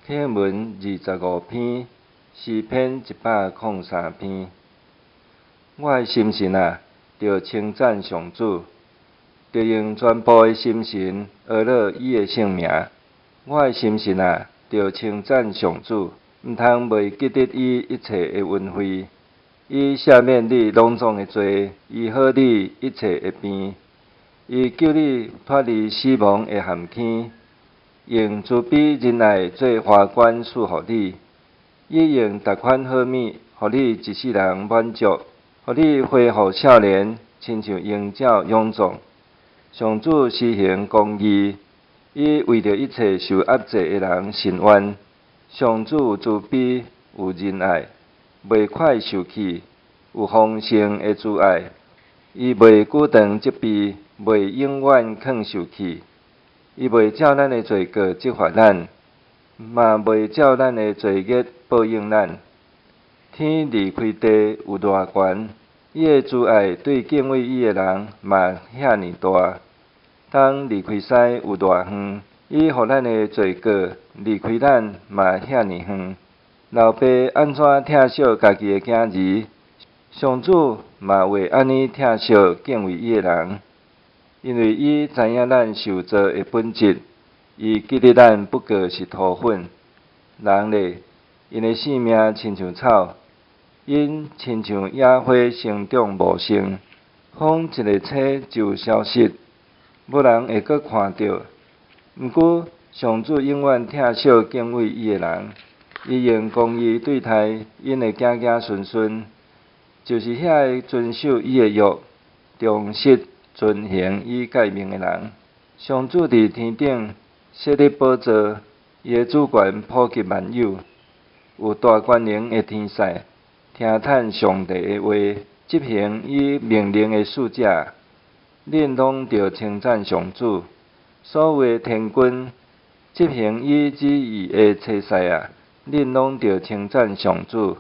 課文25篇，詩篇103篇。我的心神啊，著稱讚上主，著用全部的心神呵咾伊的聖名。我的心神啊，著稱讚上主，毋通袂記得伊一切的恩惠。伊赦免你攏總的罪，醫好你一切的病。伊救你脫離死亡的陷坑，用慈悲仁愛做華冠賜予你。伊用逐款好物，予你一世人滿足，予你恢復少年，親像鷹鳥勇壯。上主施行公義，伊為著一切受壓制的人伸冤。上主有慈悲，有仁愛，袂快受氣，有豐盛的慈愛。伊袂久長責備，袂永遠囥受氣。伊袂照咱的罪過責罰咱，嘛袂照咱的罪孽報應咱。天離開地有偌懸，伊的慈愛對敬畏伊的人嘛遐爾大。東離開西有偌遠，伊予咱的罪過離開咱嘛遐爾遠。老爸按怎疼惜家己的囝兒，上主嘛會按呢疼惜敬畏伊的人，因為伊知影咱受造的本質，伊記得咱不過是塗粉。人咧，𪜶的性命親像草，𪜶親像野花生長茂盛，風一下吹就消失，無人會閣看著。毋過，上主永遠疼惜敬畏伊的人，伊用公義對待𪜶的子子孫孫，就是遐个遵守伊的約、忠實遵行伊誡命的人。上主佇天頂設立寶座，伊的主權普及萬有。有大權能的天使，聽趁上帝的話，執行伊命令的使者，恁攏著稱讚上主。所有的天軍，執行伊旨意的差使啊，恁攏著稱讚上主。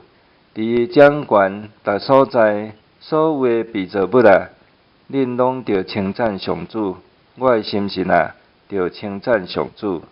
佇伊掌權逐所在，所有的被造物啊，恁攏著稱讚上主。我的心神啊，著稱讚上主。